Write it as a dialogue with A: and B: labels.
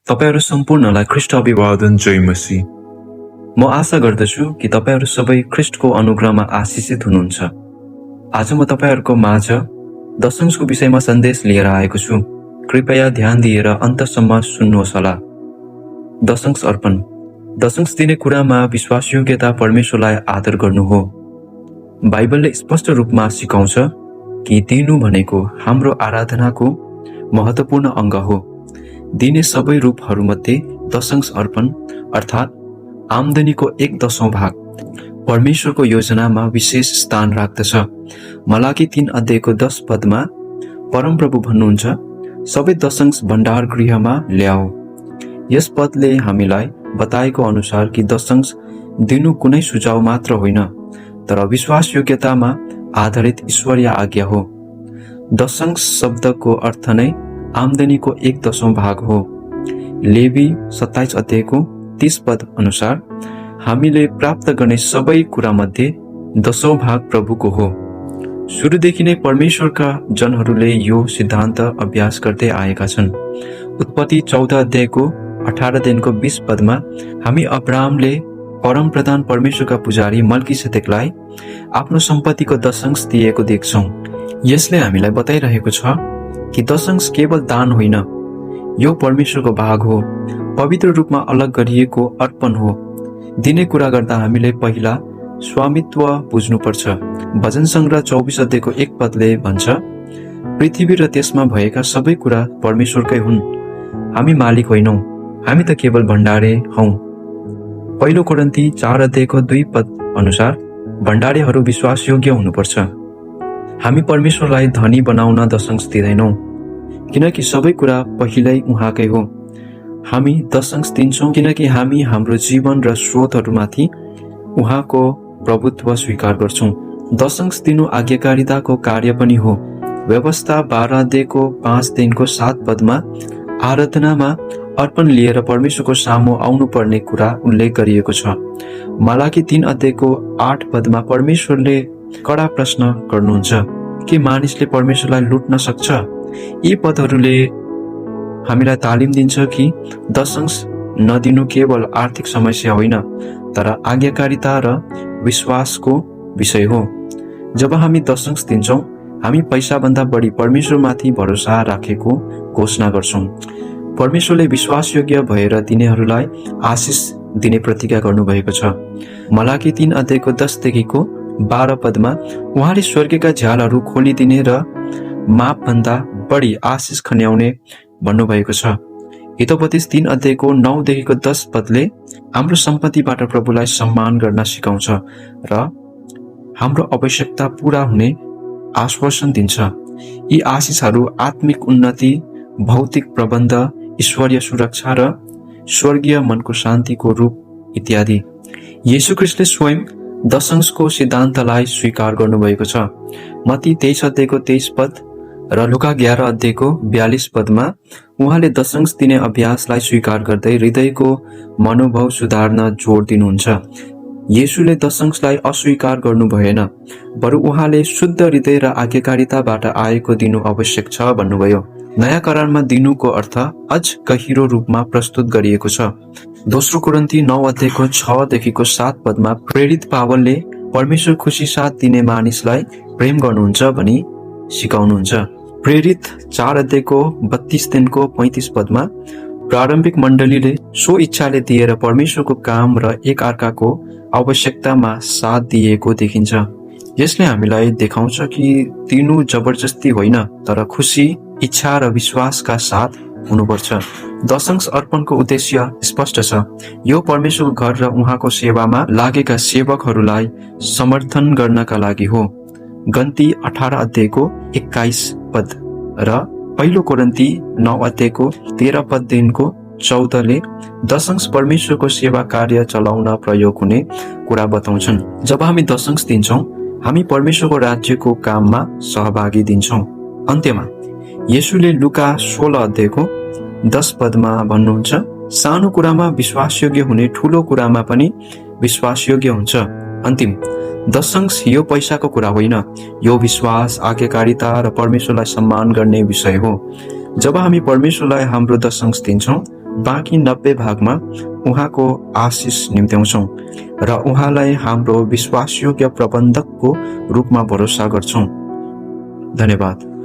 A: तपाईहरू सम्पूर्णलाई ख्रीष्ट अभिवादन जय मसीह। म आशा गर्दछु कि तपाईहरू सबै ख्रीष्टको अनुग्रहमा आशिषित हुनुहुन्छ। आज म तपाईहरूको माझ दशंशको विषयमा सन्देश लिएर आएको छु। कृपया ध्यान दिएर अन्तसम्म सुन्नुहोस् होला। दशंश अर्पण। दशंश दिने कुरामा विश्वासयोग्यता परमेश्वरलाई आदर गर्नु हो। बाइबलले स्पष्ट रूपमा सिकाउँछ कि दिनु भनेको हाम्रो आराधनाको महत्त्वपूर्ण अङ्ग हो। दिने सबै रूपहरूमध्ये दशंश अर्पण अर्थात् आम्दानीको 1/10 भाग परमेश्वरको योजनामा विशेष स्थान राख्दछ। मलाकी 3 अध्यायको 10 पदमा परमप्रभु भन्नुहुन्छ, सबै दशंश भण्डार गृहमा ल्याऊ। यस पदले हामीलाई बताएको अनुसार कि दशंश दिनु कुनै सुझाव मात्र होइन, तर विश्वासयोग्यतामा आधारित ईश्वरीय आज्ञा हो। दशंश शब्दको अर्थ नै आम्दानीको 1/10 भाग हो। लेवी 27 अध्यायको 30 पद अनुसार हामीले प्राप्त गर्ने सबै कुरामध्ये 10औं भाग प्रभुको हो। सुरुदेखि नै परमेश्वरका जनहरूले यो सिद्धान्त अभ्यास गर्दै आएका छन्। उत्पत्ति 14 अध्यायको 18 देखिको 20 पदमा हामी अब्राहमले परमप्रधान परमेश्वरका पुजारी मल्कीसेदेकलाई आफ्नो सम्पत्तिको दशंश दिएको देख्छौं। यसले हामीलाई बताइरहेको छ कि दशंश केवल दान होइन, यो परमेश्वरको भाग हो, पवित्र रूपमा अलग गरिएको अर्पण हो। दिने कुरा गर्दा हामीले पहिला स्वामित्व बुझ्नुपर्छ। भजन सङ्ग्रह 24 अध्यायको 1 पदले भन्छ, पृथ्वी र त्यसमा भएका सबै कुरा परमेश्वरकै हुन्, हामी मालिक होइनौं, हामी त केवल भण्डारे हौं। पहिलो कोरिन्थी 4 अध्यायको 2 पद अनुसार भण्डारेहरू विश्वासयोग्य हुनुपर्छ। हामी परमेश्वरलाई धनी बनाउन दशंश दिँदैनौं, किनकि सबै कुरा पहिल्यै उहाँकै हो। हामी दशंश दिन्छौं किनकि हामी हाम्रो जीवन र स्रोतहरूमाथि उहाँको प्रभुत्व स्वीकार गर्छौं। दशंश दिनु आज्ञाकारिताको कार्य पनि हो। व्यवस्था 12 अध्यायको 5 देखिको 7 पदमा आराधनामा अर्पण लिएर परमेश्वरको सामु आउनुपर्ने कुरा उल्लेख गरिएको छ। मलाकी 3 अध्यायको 8 पदमा परमेश्वरले कडा प्रश्न गर्नुहुन्छ, के मानिसले परमेश्वरलाई लुट्न सक्छ? यी पदहरूले हामीलाई तालिम दिन्छ कि दशंश नदिनु केवल आर्थिक समस्या होइन, तर आज्ञाकारिता र विश्वासको विषय हो। जब हामी दशंश दिन्छौं, हामी पैसाभन्दा बढी परमेश्वरमाथि भरोसा राखेको घोषणा गर्छौं। परमेश्वरले विश्वासयोग्य भएर दिनेहरूलाई आशिष दिने प्रतिज्ञा गर्नुभएको छ। मलाकी 3 अध्यायको 10 देखिको 12 पदमा उहाँले स्वर्गका झ्यालहरू खोलिदिने र मापभन्दा बढी आशिष खन्याउने भन्नुभएको छ। हितोपदेश 3 अध्यायको 9 देखिको 10 पदले हाम्रो सम्पत्तिबाट प्रभुलाई सम्मान गर्न सिकाउँछ र हाम्रो आवश्यकता पूरा हुने आश्वासन दिन्छ। यी आशिषहरू आत्मिक उन्नति, भौतिक प्रबन्ध, ईश्वरीय सुरक्षा र स्वर्गीय मनको शान्तिको रूप इत्यादि। येशू ख्रीष्टले स्वयं दशंशको सिद्धान्तलाई स्वीकार गर्नुभएको छ। मत्ती 23 अध्यायको 23 पद र लुका 11 अध्यायको 42 पदमा उहाँले दशंश दिने अभ्यासलाई स्वीकार गर्दै हृदयको मनोभाव सुधार्न जोड दिनुहुन्छ। येशूले दशंशलाई अस्वीकार गर्नु भएन, बरु उहाँले शुद्ध हृदय र आज्ञाकारिताबाट आएको दिनु आवश्यक छ भन्नुभयो। नयाँ करारमा दिनुको अर्थ अझ गहिरो रूपमा प्रस्तुत गरिएको छ। दोस्रो कोरिन्थी 9 अध्यायको 6 देखिको 7 पदमा प्रेरित पावलले परमेश्वर खुसी साथ दिने मानिसलाई प्रेम गर्नुहुन्छ भनी सिकाउनुहुन्छ। प्रेरित 4 अध्यायको 32 देखिको 35 पदमा प्रारम्भिक मण्डलीले सो इच्छाले दिएर परमेश्वरको काम र एक अर्काको आवश्यकतामा साथ दिएको देखिन्छ। यसले हामीलाई देखाउँछ कि दिनु जबरजस्ती होइन, तर खुसी, इच्छा र विश्वासका साथ हुनुपर्छ। दशंश अर्पणको उद्देश्य स्पष्ट छ। यो परमेश्वरको घर र उहाँको सेवामा लागेका सेवकहरूलाई समर्थन गर्नका लागि हो। गन्ती 18 अध्यायको 21 पद र पहिलो कोरिन्थी 9 अध्यायको 13 पददेखिको 14ले दशंश परमेश्वरको सेवा कार्य चलाउन प्रयोग हुने कुरा बताउँछन्। जब हामी दशंश दिन्छौं, हामी परमेश्वरको राज्यको काममा सहभागी दिन्छौं। अन्त्यमा येशूले लुका 16 अध्यायको 10 पदमा भन्नुहुन्छ, सानो कुरामा विश्वासयोग्य हुने ठूलो कुरामा पनि विश्वासयोग्य हुन्छ। अन्तिम दशंश यो पैसाको कुरा होइन, यो विश्वास, आज्ञाकारिता र परमेश्वरलाई सम्मान गर्ने विषय हो। जब हामी परमेश्वरलाई हाम्रो दशंश दिन्छौं, बाँकी 90 भागमा उहाँको आशिष निम्त्याउँछौँ र उहाँलाई हाम्रो विश्वासयोग्य प्रबन्धकको रूपमा भरोसा गर्छौँ। धन्यवाद।